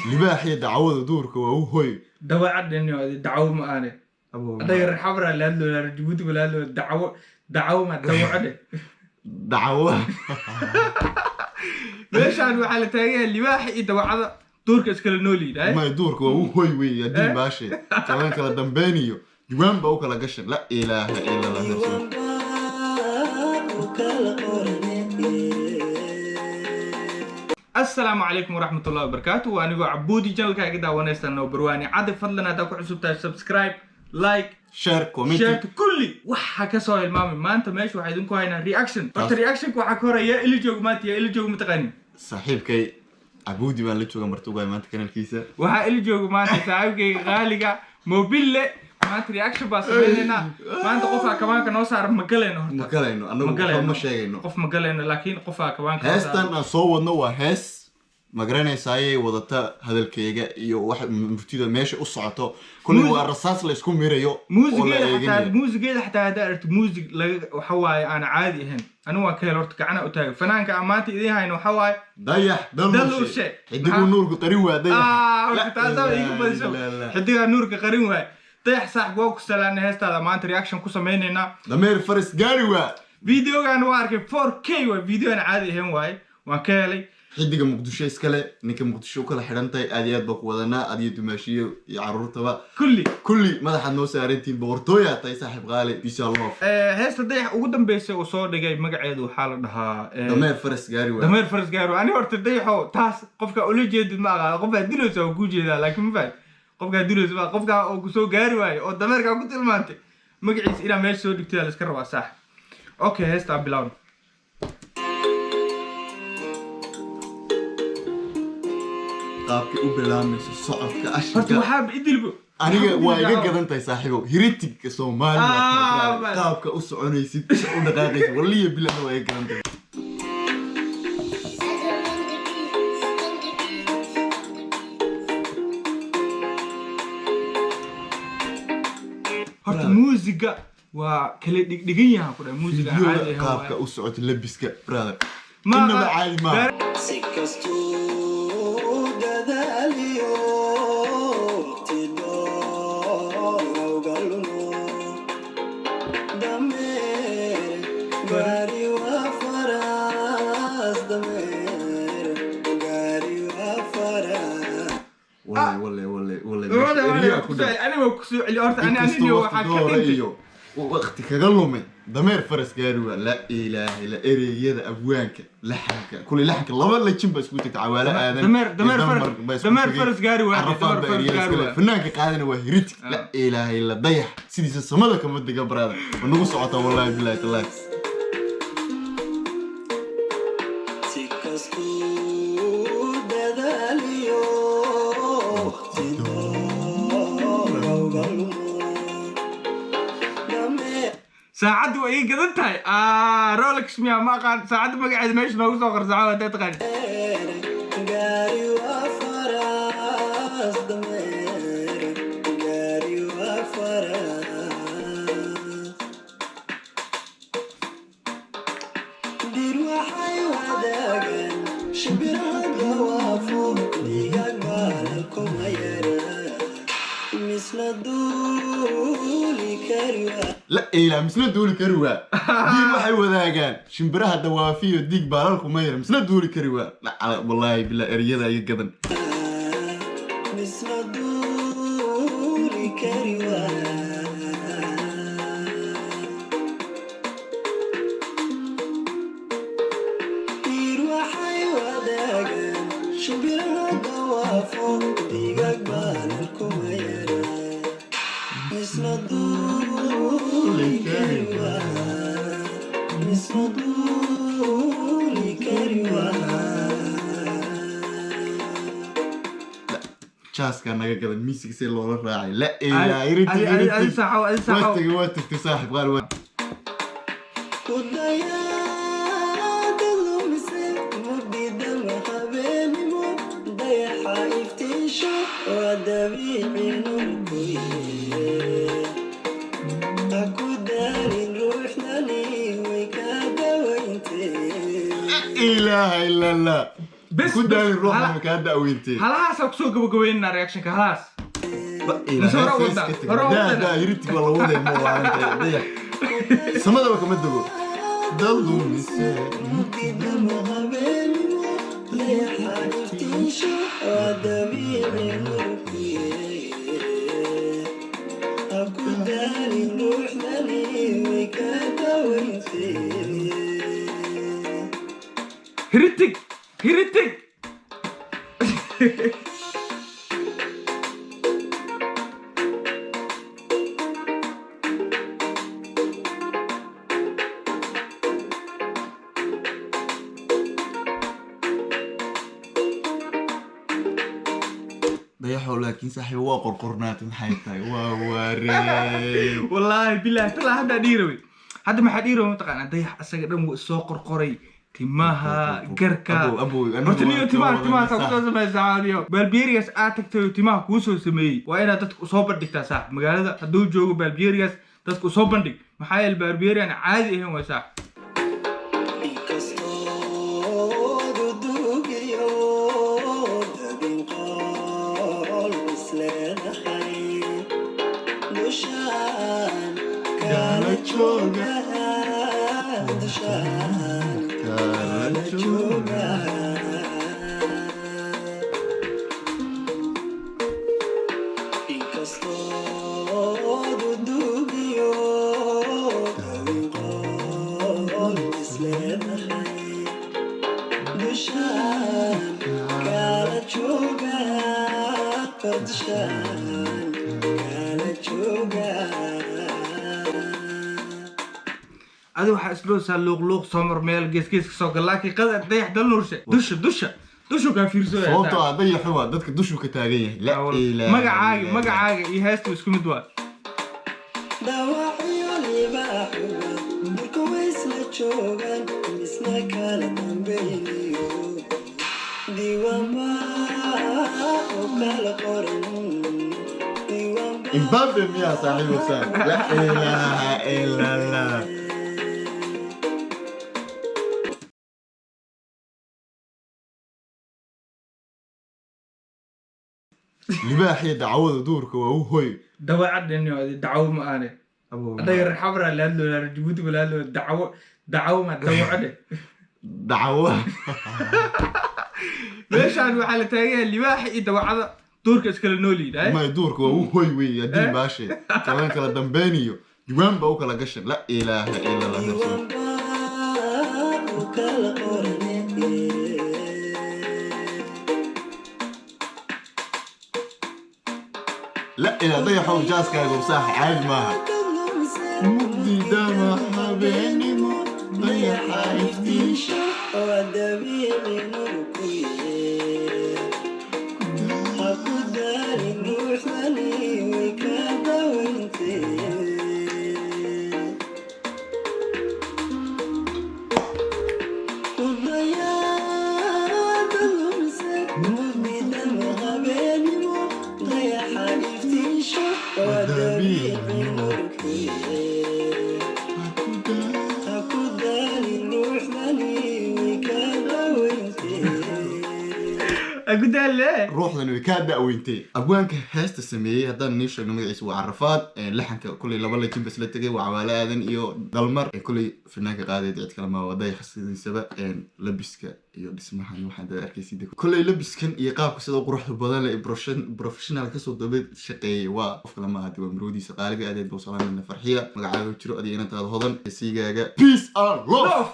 Libaaxiyo dacwada duurka waa u hoy. Dawacadheni dacwo ma aane. Adaga reer Xabra la hadloola, reer Jabuuti ba la hadloola. Dacwo, dacwo ma dawaco dhe. Dacwo. Meeshaan waxaa la taagan yahay libaaxa iyo dawacada duurka iskala nool yihiin. May, duurka waa u hoy wey. Haddii baashe kalan kala dambeyn iyo diwaan baa u kala gashan. La ilaaha ila Allah. Diiwaan baa u kala qorane. Asalaamu calaykum waraxmatullahi wabarakaatu. Waa anigoo Cabuudi, channelka iga daawanaysaan oo Barwaani Caddi. Fadlan haddaa ku cusub tahay, subscribe, like, share, comment, share, kulli waxa ka soo hilmaamay. Maanta meesha waxaa idinku haynaa reaction. Horta reactionka waxaa ka horeeya ila joog maanta. Yaa ila joog, mataqaanin? Saaxiibkay Cabuudi baan la jooga martugaay maanta kanalkiisa. Waxaa ila jooga maanta saaxiibkayga qaaliga Mobile. Maanta reaction baa sameynaynaa. Maanta qofaa kabaanka noo saara ma galayno. Ma horta galayno annagu. Ma galayno. Waxba ma sheegayno. Qof ma galayno, laakiin qofaa kabaanka noo saara. Heestan aan soo wadno waa hees, ma garanaysaaye, wadata hadalkeyga iyo wax murtida meesha u socoto. Kulli waa rasaas la isku mirayo oo la Muusigeeda xataa eeganayo. Muusigeeda xataa haddaa aragto, muusig laga waxa waaye aan caadi ahayn. Anigu waan ka hel horta, gacana u taagay. Fanaanka aan maanta idiin hayno waxa waaye Dayax Daluushe. Daluushe. Xidiguu nuurku qarin waa Dayax. Ah, taasaa iigu badiso. Xidigaa nuurka qarin waaye Dayax. Saaxib, waa ku salaanay. Heestaada maanta reaction ku sameynaynaa. Dameer faras gaari waa. Videogan waa arkay, 4K waay. Video aan caadi ahayn waaye, waan ka helay. Xidiga Muqdisho iskale, ninka Muqdisho u kala xidhantahay. Aad iyo aad baa ku wadanaa, adiyo dumaashiyo iyo caruurtaba. Kulli. Kulli madaxaad noo saarantihiin. Boqortooyaa tahay, saaxiib qaali, peace and love. Heesta Dayax ugu dambeysay uu soo dhigay magaceedu waxaa la dhahaa Dameer faras gaari waa. Dameer faras gaaro. Ani horta Dayaxo taas qofka ula jeedid ma aqaano. Qofkaa dilaysa waa kuu jeedaa, laakiin ma fahan qofkaa dilaysa ma qofkaa oo kusoo gaari waayo oo dameerkaa ku tilmaantay magaciisa inaa meesha soo dhigtay la iska rabaa, saax. Okay, heesta aan bilawno. Qaabkay u bilaamayso socodka horta ashika. Waxaaba idilbo. Aniga waa iga gadan tahay, saaxiibow. Hiritigka Soomaaliya. Ah, qaabka u soconaysid, u dhaqaaqaysid, waliya bilana waa iga gadan tahay. On the beat, on the beat. Horta muusiga waa kala dhigdhigan yahan ku dhahay, muusiga aan caadi Fiidiyooda ahayn qaabka waaye. u socota, labiska, brother, Ma- innaba caadi maaha. Si kastuu dadaaliyo tidhoowga lumo, dameer gaari waa faras, dameer gaari waa faras. Walle walle walle walle. Wala- wala- Eriyaa ku kusoo dhacay. celi- aniga waa kusoo celi horta. Ani inkastoo anini waqti waxaa ka doora dhintay iyo waqti kaga lumay. Dameer faras gaari waa, la ilaaha illa. Ereyada abwaanka, laxanka, kulli laxanka laba lajin ba isku tagtay. Cawaale Aadan Dameer- iyo dameer Dalmar faras- baa isku dameer tegay. faras gaari waa, Carafaan dameer baa faras ereyada gaari iskale. waa. Fanaanka qaadana waa hiritig. La ilaaha illa. Dayax sidiisa samada kama diga, brother. Waa nagu socotaa, wallahi billahi tallahi. Si kastuu dadaaliyo tidhoowga lumo, dameer Saacaddu waa ii gadan tahay. Ah, Rolex miya, ma aqaan. Saacadda magaceeda meesha noogu soo qor saacada hadday taqaan. Gaari waa faras, dameer gaari waa faras. Dir waxay wadaagaan shimbiraha dawaafo, digaag baalal kuma yara, misna duuli kari waa. La ilaa misna duuli kari waa. Diin waxay wadaagaan shimbiraha dawaafiyo, diig baalalku ma yara, misna duuli kari waa. Wallaahi billah, ereyada iga gadan. Misna duuli kari waa. Diir waxay wadaagaan shimbiraha dawaafo, digaag baalal kuma yara, misna duuli kari waa, misna duuli kari waa. Jaaskaa naga gadan, miisiga see loola raacay. La ilaa Adi- adi- adi saaxo, adi waa saaxo. Tagay, waa tagtay, saaxib qaar waa. Ku dayaada lumise mugdidama habeenimo, dayaxa iftiisho waa dabiici nuurkuye. Ha ku daalin ruuxdani, way ka dawayntee. Ilaaha ila Allah. Bes, Ku daalin bes, ruuxdan hala- kaa da'weyntee. Halahaasaa kusoo gabagabeynaa reactionka halahaas. Mise hore u wadaa? Hore u wadaa? Daa hiritig waa la waday, ma waalantahay dayax samadaba kama dego dad lumise. Mugdidama habeenimo, dayaxa iftiisho, waa dabiici nuurkiye. Ha ku daalin ruuxdani, way kaa dawayntee. Hiritig, hiritig. Dayaxow, laakiin saaxiib, waa qorqornaatay, maxay tahay? Waa waaree. Wallaahi bilahi talaa haddaa dhihi rabay, hadda maxaa dhihi rabay mataqaanaa? Dayax asaga dhan wuu soo qorqoray, timaha, garka. Abow, abow, anigu Horta niyo waan timaha ka timaha wadanay, kusoo sameysaa niyo baalbiyeerigaas aad tagtay oo timaha kuu soo sameeyey, waa inaad dadka usoo bandhigtaa saax. Magaalada hadduu joogo baalbiyeerigaas, dadka usoo bandhig. Maxaa yeele baalbiyeeri aan caadi ahayn waa saax. Inkastoo dudugiyo dabin qool isleedahay, dushaan kala jooga, dushaan kala jooga. Inkastoo dudugiyo dabin qool isleedahay, dushaan kala jooga, dushaan kala jooga. Adi waxaa isloosaa luuq luuq soomar meel gees gees ka soo gal, laakiin qadar Dayax Dalnuurshe dusha dusha dushu kaa fiirsooya. Sababtoo ah dayaxu waa dadka dushuu ka taagan yahay. La ilaaha Magacaaga illa. Magacaaga iyo heestu isku mid waa. Dhawacyo libaaxuga dhulka way isla joogaan, isna kala dambayniyo diiwaanba oo kala qoran, diiwaanba. Mbappe miyaa saaxiibo saan? La ilaaha illa Allah. Libaaxii dacwada duurka waa u hoy. Dawacadheni dacwo ma aane. Adaga reer Xabra la hadlooya, reer Jabuuti ba la hadlooya. Dacwo, dacwo ma dawacadhe. Dacwo. Meeshaan waxaa la taagan yahay libaaxa iyo dawacada duurka iskala nool yihiin. May, duurka waa u hoy wey. Haddii Eh? baashe kala kala dambayniyo, diwaan baa u kala gashan. La ilaaha illa Allah. Diiwaanba oo kala qoran. La ilaa dayaxow, jaaskaaga saax caadi maaha. Mugdidama habeenimo, dayaxa iftiisha. Waa dabiici nuurkuye. Ha ku daalin ruuxdani, way kaa dawayntee. Ku dayaada lumise, mugdidama habeenimo, dayaxa iftiisho, waa dabiici nuurkuye. Ha ku daalin ruuxdani, way kaa dawayntee. Agudaalle. Ruuxdan way kaa da'weyntay. Abwaanka heesta sameeyey haddaan nii sheegno, magaciisa waa Carafaad. Laxanka kuley laba lajin bas la tegay, waa Cawaale Aadan iyo Dalmar. Kuley finaanka qaadeed cid kale ma waa Dayax sidiisaba. Labiska iyo dhismahan waxaad arkaysid kuley, labiskan iyo qaabka sida quruxda badan leh professional kasoo daba shaqeeyey waa qof kale maaha, waa marwadiisa qaaliga adeed buu salaamina Farxiya. Magacaaga jiro adiga inantaada hodan, sigaaga. Peace and love. Love.